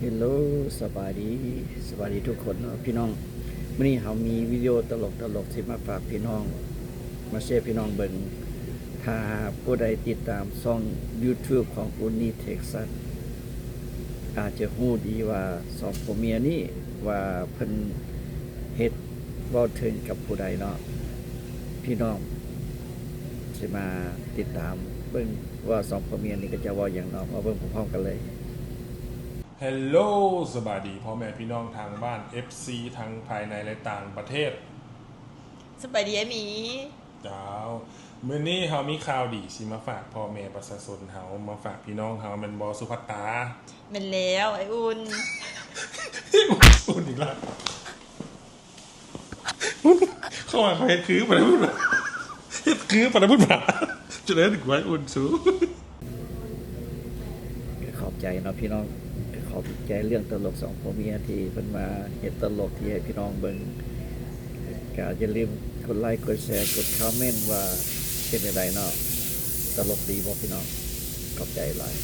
ເຮລໂລ ສະບາຍດີ ສະບາຍດີທຸກຄົນເນາະພີ່ນ້ອງ. ມື້ນີ້ເຮົາມີວິດີໂອຕະຫຼົກໆ ທີ່ມາຝາກພີ່ນ້ອງ ມາແຊໃຫ້ພີ່ນ້ອງເບິ່ງ. ຖ້າຜູ້ໃດຕິດຕາມຊ່ອງຢູທູບຂອງອຸນນີເທັກຊັສ ອາດຈະຮູ້ດີວ່າສອງຜົວເມຍນີ້ ວ່າເພິ່ນເຮັດ ເວົ້າເຖິງກັບຜູ້ໃດເນາະ. ພີ່ນ້ອງຊິມາຕິດຕາມເບິ່ງວ່າສອງຜົວເມຍນີ້ເຂົາເຈົ້າເວົ້າຫຍັງເນາະ. ມາເບິ່ງພ້ອມໆກັນເລີຍ. ເຮລໂລ ສະບາຍດີພໍ່ແມ່ພີ່ນ້ອງທາງບ້ານ ເອັຟຊີ ທັງພາຍໃນ ແລະ ຕ່າງປະເທດ. ສະບາຍດີອ້າຍໝີ. ເຈົ້າ ມື້ນີ້ເຮົາມີຂ່າວດີຊິມາຝາກພໍ່ແມ່ປະຊາຊົນເຮົາ ມາຝາກພີ່ນ້ອງເຮົາ ແມ່ນບໍ່ສຸພັດຕາ? ແມ່ນແລ້ວອ້າຍອຸ່ນ. ອຸ່ນອີກແລ້ວ. ເຂົາວ່າເຂົາເຮັດຄືປານນັ້ນພຸ້ນຫວາ ເຮັດຄືປານນັ້ນພຸ້ນຫວາ ຈະໄດ້ຖືກໄວ້ອຸ່ນສູ. ກໍຂອບໃຈເນາະພີ່ນ້ອງ ກໍຂອບໃຈເລື່ອງຕະຫຼົກສອງຜົວເມຍທີ່ເພິ່ນມາເຮັດຕະຫຼົກທີ່ໃຫ້ພີ່ນ້ອງເບິ່ງ. ກໍຢ່າລືມກົດໄລ ກົດແຊ ກົດຄອມເມັນວ່າເປັນຈັ່ງໃດເນາະ ຕະຫຼົກດີບໍ່ພີ່ນ້ອງ? ຂອບໃຈຫຼາຍ.